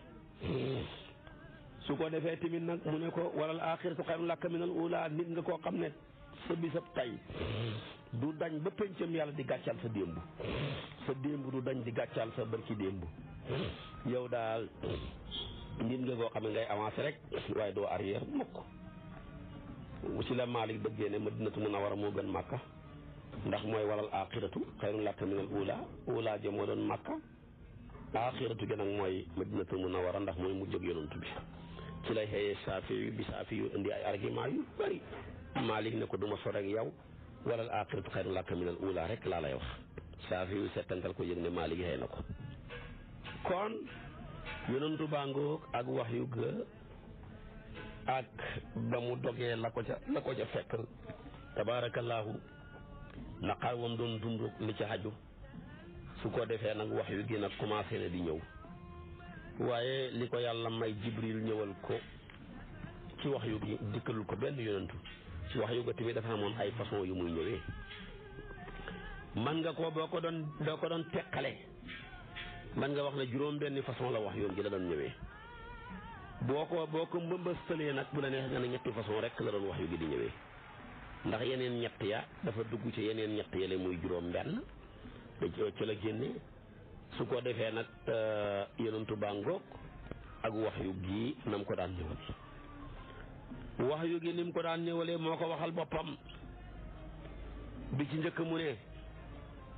[SPEAKER 1] su ko defee tamit nag mu ne ko walal aaxiratu xayrun laka minal uulaa nit nga koo xam ne sa bisab tay du dañ ba pëncam yàlla di gàccal sa démb du dañ di gàccal sa bërki démb yow daal nit nga koo xam ne ngay avancé rek waaye doo arrière mukk ci la Maalik dëggee ne Madinatu Munawwara moo gën Makka ndax mooy walal aaxiratu xayrun laka minal uulaa ja moo doon Makka aaxiratu gi nag mooy Madinatu Munawwara ndax mooy mujj ak yonantu bi ci lay xëyee saafi yu indi ay argument yu bari Maalik ne ko duma so rek yow walal aaxiratu xayrun laka minal uulaa rek laa lay wax saafi yu settantal ko yëg ne Maalik xëy na ko kon yonantu bàngoog ak wax yu ga ak ba mu dogee la ko ca fekk tabaarakallaahu naqar wam doon dund li ca xaju su ko defee nag wax yu gi nag commencé na di ñëw waaye li ko yàlla may Jibril ñëwal ko ci wax yu gi dikkalul ko benn yonantu ci wax yu ga tamit dafa amoon ay façon yu muy ñëwee man nga ko doo ko doon teqale man nga wax ne juróom benn façon la wax yoon gi la doon ñëwee boo ko mbëmbëstalee nag bu la neex nga ne ñetti façon rek la doon wax yu gi di ñëwee ndax yeneen ñett ya dafa dugg ci yeneen ñett yële muy juróom benn ci la génne su ko defee nag yonantu bàngoog ak wax yu gi nam ko daan ñëwal wax yu gi ni mu ko daan ñëwalee moo ko waxal boppam bi ci njëkk mu ne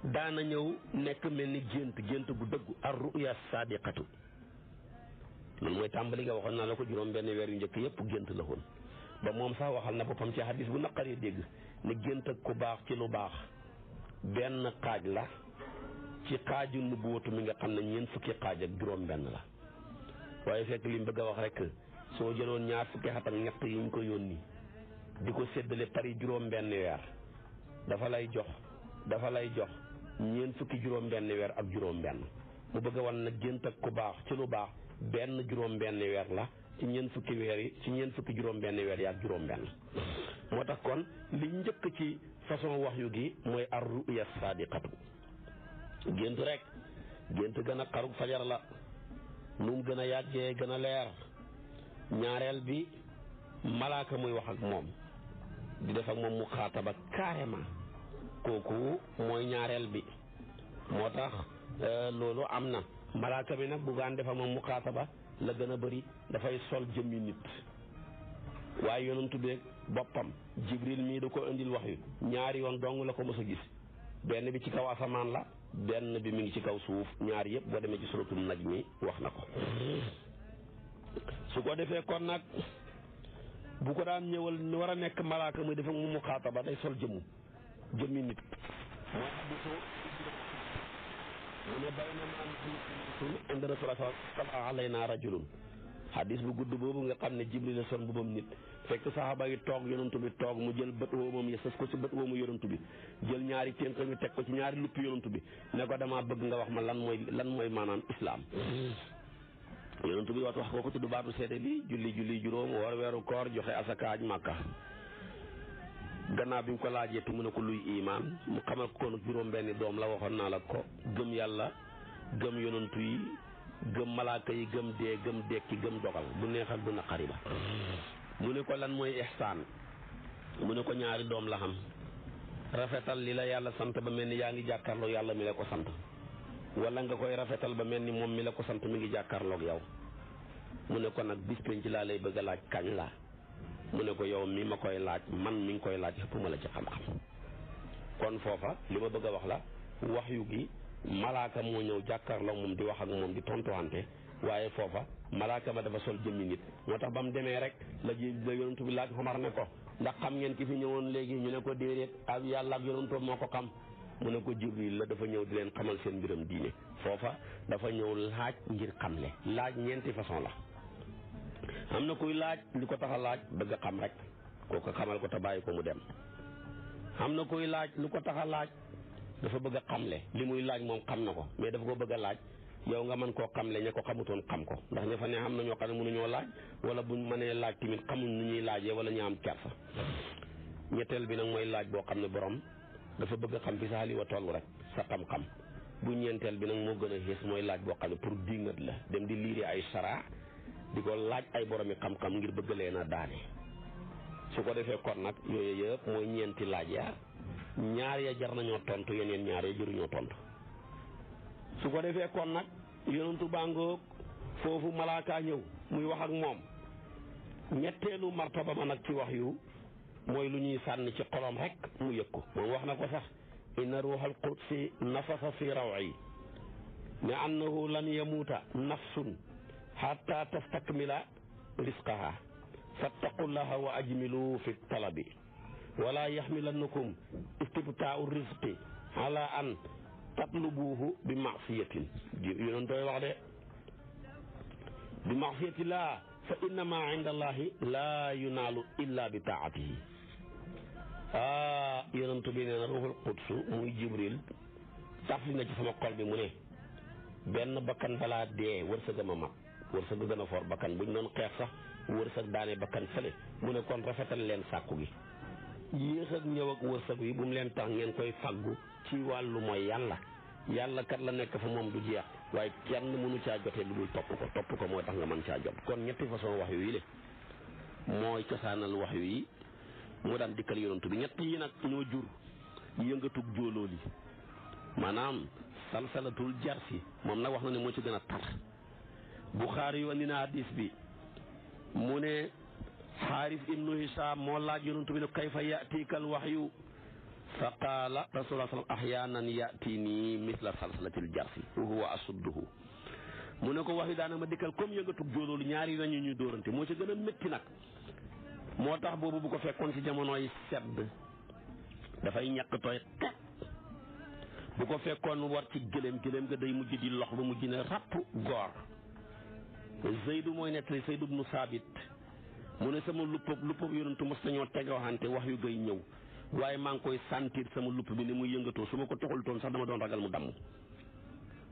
[SPEAKER 1] daana ñëw nekk mel ni gént gu dëggu ar ruya sadiqatu loolu mooy tàmbali nga waxoon naa la ko juróom benn weer yu njëkk yëpp gént la woon ba moom sax waxal na boppam ci hadis bu naqaree dégg ne gént ak ku baax ci lu baax benn xaaj la ci xaaju nubuwatu mi nga xam ne ñeent fukki xaaj ak juróom benn la waaye fekk li mu bëgg a wax rek soo jëloon ñaar fukki xat ak ñett yi ñu ko yónni di ko séddale pari juróom benn weer dafa lay jox ñeent fukki juróom benn weer ak juróom benn mu bëgg a wan nag gént ak ku baax ci lu baax benn juróom benn weer la ci ñeent fukki weer yi ci ñeent fukki juróom benn weer yi ak juróom benn moo tax kon li njëkk ci façon wax yu gi mooy ar ruya sadiqatu gént rek gént gën a xarug fajar la nu mu gën a yàggee gën a leer ñaareel bi malaaka muy wax ak moom di def ak moom mu xaataba carrément kooku mooy ñaareel bi moo tax loolu am na malaaka bi nag bu gaan def ak moom mu xaataba la gën a bëri dafay sol jëmmi nit waaye yonantu beeg boppam jibril mii da ko indil wax yu ñaari yoon dong la ko mës a gis benn bi ci kaw asamaan la benn bi mi ngi ci kaw suuf ñaar yëpp boo demee ci suratul najmi wax na ko. su ko defee kon nag bu ko daan ñëwal war a nekk malaaka muy dafa mu muxaataba day sol jëmmi nit mu ne bay na maan indi rasul sala alayna rajulun xadis bu gudd boobu nga xam ne jibril la sol mbubam nit fekk saxaaba yi toog yonantu bi toog mu jël bët woomam ya sës ko ci bët woomu yonantu bi jël ñaari ténk ñu teg ko ci ñaari luppi yonantu bi ne ko damaa bëgg nga wax ma lan mooy maanaam islaam yonantu bi wax ko tudd baatu seede bi julli juróom war weeru koor joxe asaka aj màkka gannaaw bi mu ko laajee te mu ne ko luy imaan mu xamal ko nag juróom benni doom la waxoon naa la ko gëm yàlla gëm yonantu yi gëm malaaka yi gëm dee gëm dekki gëm dogal bu neexal du naqari ba mu ne ko lan mooy ihsaan mu ne ko ñaari doom la xam rafetal li la yàlla sant ba mel ni yaa ngi jàkkaarloo yàlla mi la ko sant wala nga koy rafetal ba mel ni moom mi la ko sant mi ngi jàkkaarloog yow mu ne ko nag bis penc laa lay bëgg a laaj kañ la mu ne ko yow mi ma koy laaj man mi ngi koy laaj ëpp ma la ci xam-xam kon foofa li ma bëgg a wax la wax yu gi malaaka moo ñëw jàkkaarloo moom di wax ak moom di tontuwante waaye foofa malaaka ma dafa sol jëmmi nit moo tax ba mu demee rek la yonantu bi laaj Omar ne ko ndax xam ngeen ki fi ñëwoon léegi ñu ne ko déedéet ak yàlla ak yonantu moo ko xam mu ne ko Jibril la dafa ñëw di leen xamal seen mbiram diine foofa dafa ñëw laaj ngir xamle laaj ñeenti façon la am na kuy laaj li ko tax a laaj bëgg a xam rek kooku xamal ko te bàyyi ko mu dem am na kuy laaj lu ko tax a laaj dafa bëgg a xamle li muy laaj moom xam na ko mais dafa ko bëgg a laaj yow nga mën koo xamle ña ko xamutoon xam ko ndax ña fa ne xam na ñoo xam ne mënuñoo laaj wala buñ mënee laaj tamit xamuñ nu ñuy laajee wala ñu am kersa ñetteel bi nag mooy laaj boo xam ne borom dafa bëgg a xam fi sa xaliwa toll rek sa xam-xam bu ñeenteel bi nag moo gën a xees mooy laaj boo xam ne pour dingat la dem di liiri ay sara di ko laaj ay boromi xam-xam ngir bëgg leen a daane su ko defee kon nag yooyu yëpp mooy ñeenti laaj ya ñaar ya jar nañoo tontu yeneen ñaar ya jëruñoo tontu su ko defee kon nag yonentu bàngoog foofu malaaka ñëw muy wax ak moom ñetteelu martaba ma nag ci wax yu mooy lu ñuy sànni ci xolom rek mu yëg ko moom wax na ko sax inna ruuxal qudsi nafasa fi raw'i ne annahu lan yamuuta nafsun hatta tastakmila risqaha fattaqullaha wa ajmilu fi talabi wala yaxmilannakum istibtaau rizqi ala an tatlubuhu bi maasiyatin yonoon doy wax de bi maasiyatillah fa innama inda allahi la yunaalu illa bi taatihi yonentu bi nee na ruuxul qudsu muy jibril tafli na ci sama xol bi mu ne benn bakkan balaa dee wërsëg ma mag wërsëg gën a foor bakkan buñ doon xeex sax wërsëg daane bakkan fële mu ne kon rafetal leen sàkku gi yéex ak ñëw ak wërsëg wi bu mu leen tax ngeen koy faggu ci wàllu mooy yàlla kat la nekk fa moom du jeex waaye kenn mënu caa jotee lu dul topp ko mooy tax nga mën caa jot kon ñetti façon wax yu yi le mooy cosaanal wax yu yi moo daan dikkal yonantu bi ñett yi nag ñoo jur yëngatug jóolooli maanaam salsalatul jarsi moom nag wax na ne moo ci gën a tar Buxaari yu andi na hadis bi mu ne Xaaris ibnu Hisaam moo laaj yonantu bi ne kayfa yatikal waxyu fa qaala rasulullah sallam ahyaanan yatini misla salsalatil jarsi wa huwa asudduhu mu ne ko wax yu daana ma dikkal comme yëngatug jóoloolu ñaari weñ ñuy dóorante moo ci gën a métti nag moo tax boobu bu ko fekkoon ci jamonoy sedd dafay ñàkk tooy xet bu ko fekkoon war ci gëléem ga day mujj di lox ba mujj ne ràpp goor Zeydu mooy nettali Zeydu ibnu Saabit mu ne sama luppab yonentu mos nañoo tegawaxante wax yu gay ñëw waaye maa ngi koy sentir sama lupp bi ni muy yëngatoo su ma ko toxalutoon sax dama doon ragal mu damm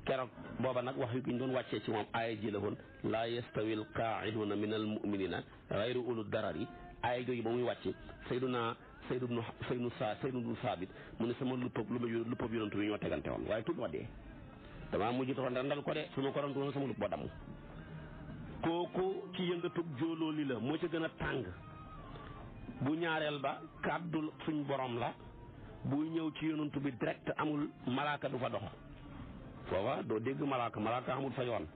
[SPEAKER 1] keroog booba nag wax yu gi ñu doon wàccee ci moom aaya ji la woon laa yastawi al qaa'iduuna min al mu'miniina ghayru ulu darari aaya jooju ba muy wàcce Saydu ibnu Saabit mu ne sama luppab yonentu bi ñoo tegante woon waaye tudd ma dee damaa mujj toxoon randal ko de su ma ko rantoon sama lupp ba damm kooku ci yëngatug jóolooli la moo ci gën a tàng bu ñaareel ba kàddul suñ borom la buy ñëw ci yonantu bi direct amul malaaka du fa dox foofa doo dégg malaaka amul fa yoon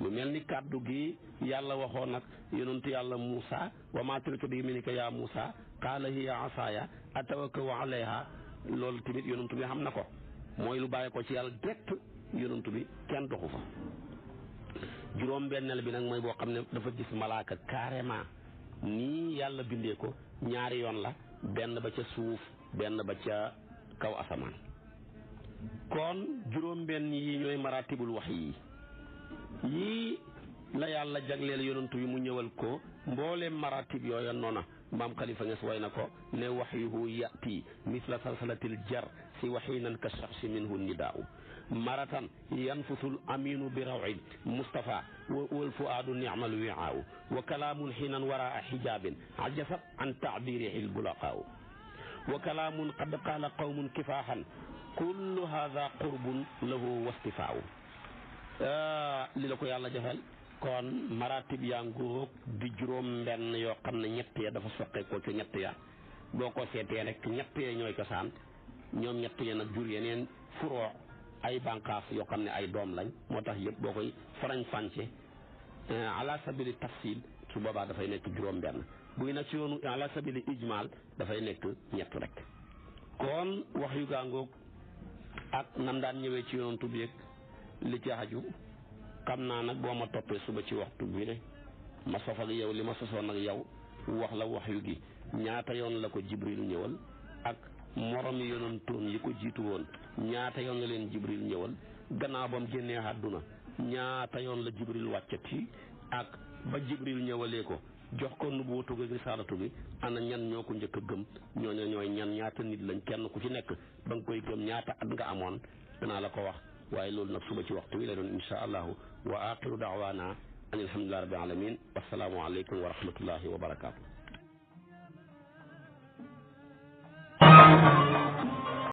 [SPEAKER 1] mu mel ni kàddu gi yàlla waxoon nag yonentu yàlla Muusa wa maa tilka bi yamiinika yaa Muusa qaala hiya asaaya atawakkau alayha loolu tamit yonentu bi xam na ko mooy lu bàyyi ko ci yàlla direct yonentu bi kenn doxu fa juróom-benneel bi nag mooy boo xam ne dafa gis malaaka carrément nii yàlla bindee ko ñaari yoon la benn ba ca suuf benn ba ca kaw asamaan kon juróom-benn yi ñooy maratibul wax yii la yàlla jagleel yonantu bi mu ñëwal ko mbooleem maratib yooya noona maam Khalifa Niass way na ko ne waxyuhu yati misla salsalatil jar si waxiinan ka shaxsi minhu nidaau maratan yanfusul aminu bi rawin Mustafa wal fuaadu ni'mal wiaaw wa kalaamun xiinan waraa xijaabin ajasat an taabirihi lbulaqaaw wa kalaamun qad qaala qawmun kifaaxan kullu hada qurbun lahu wastifaaw li la ko yàlla defal kon maratib yaa nguróog di juróom benn yoo xam ne ñett ya dafa soqee ko ci ñett ya boo ko seetee rek ñett ya ñooy cosaan ñoom ñett ya nag jur yeneen furoo ay bànqaas yoo xam ne ay doom lañ moo tax yëpp boo koy farañ fànce ala sabili tafsil su boobaa dafay nekk juróom benn buy nag ci yoonu ala sabili ijmal dafay nekk ñett rek kon wax yu gàngoog ak nam daan ñëwee ci yoonu tubeeg li ci aju xam naa nag boo ma toppee suba ci waxtu bi ne ma sof ak yow li ma sosoon ak yow wax la wax yu gi ñaata yoon la ko jibril ñëwal ak morom yi yonantoon yi ko jiitu woon ñaata yoon la leen jibril ñëwal gannaaw ba mu génnee àdduna ñaata yoon la jibril wàccati ak ba jibril ñëwalee ko jox ko nubuwatu gi risaalatu bi ana ñan ñoo ko njëkk a gëm ñooñu ñooy ñan ñaata nit lañ kenn ku ci nekk ba nga koy gëm ñaata at nga amoon danaa la ko wax waaye loolu nag suba ci waxtu wi lay doon insha allahu wa axiru daawaana an alhamdulillahi rabbil alamin wassalaamu aleykum wa rahmatullahi wa barakaatu